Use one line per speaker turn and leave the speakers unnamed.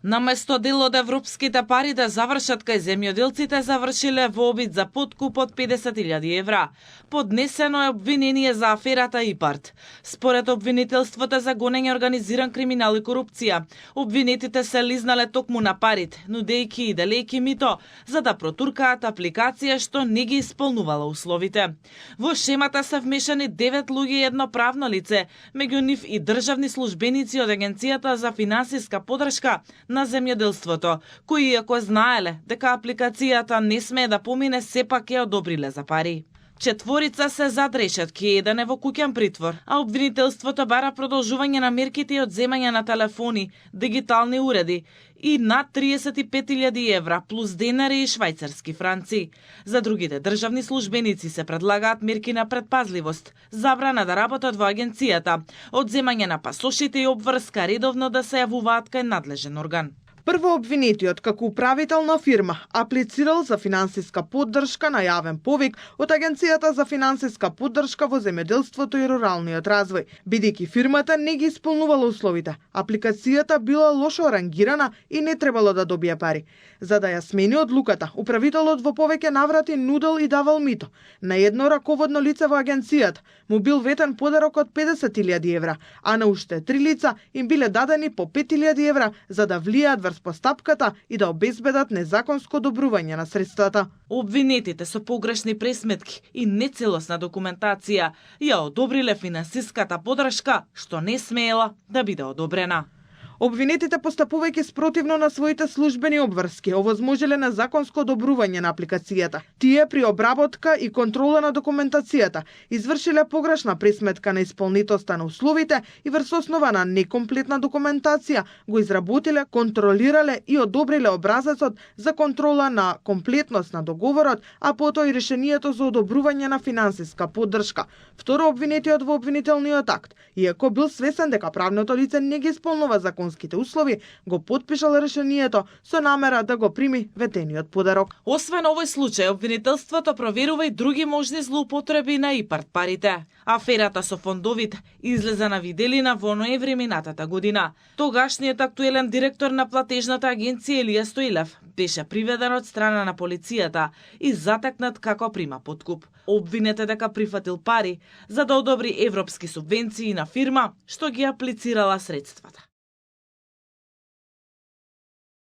Наместо дел од европските пари да завршат кај земјоделците, завршиле во обид за подкуп од 50.000 евра. Поднесено е обвинение за аферата ИПАРД. Според обвинителството за гонење организиран криминал и корупција, обвинетите се лизнале токму на парите, нудејќи и делејќи мито, за да протуркаат апликација што не ги исполнувала условите. Во шемата се вмешани 9 луѓе и едно правно лице, меѓу нив и државни службеници од Агенцијата за финансиска поддршка на земјоделството, кои иако знаеле дека апликацијата не смее да помине, сепак ја одобриле за пари. 4 се зад решетки, еден е во куќен притвор, а обвинителството бара продолжување на мерките и одземање на телефони, дигитални уреди и над 35.000 евра плюс денари и швајцарски франци. За другите државни службеници се предлагаат мерки на предпазливост, забрана да работат во агенцијата, одземање на пасошите и обврска редовно да се јавуваат кај надлежен орган.
Прво обвинетиот како управител на фирма аплицирал за финансиска поддршка на јавен повик од Агенцијата за финансиска поддршка во земјоделството и руралниот развој, бидејќи фирмата не ги исполнувала условите. Апликацијата била лошо рангирана и не требало да добие пари. За да ја смени одлуката, управителот во повеќе наврати нудел и давал мито. На едно раководно лице во агенцијата му бил ветен подарок од 50.000 евра, а на уште 3 лица им биле дадени по 5.000 евра за да влијаат врз постапката и да обезбедат незаконско одобрување на средствата.
Обвинетите со погрешни пресметки и нецелосна документација ја одобриле финансиската поддршка што не смеела да биде одобрена.
Обвинетите постапувајќи спротивно на своите службени обврски, овозможиле незаконско одобрување на апликацијата. Тие при обработка и контрола на документацијата извршиле погрешна пресметка на исполнитоста на условите и врз основа на некомплетна документација го изработиле, контролирале и одобриле образецот за контрола на комплетност на договорот, а потоа и решението за одобрување на финансиска поддршка. Второ обвинетиот во обвинителниот акт, иако бил свесен дека правното лице не ги исполнува законските услови, го потпишал решението со намера да го прими ветениот подарок.
Освен овој случај, обвинителството проверува и други можни злоупотреби на ИПАРД парите. Аферата со фондовите излезе на виделина во ноември минатата година. Тогашниот актуелен директор на платежната агенција Илија Стоилев беше приведен од страна на полицијата и затекнат како прима подкуп. Обвинет е дека прифатил пари за да одобри европски субвенции на фирма што ги аплицирала средствата.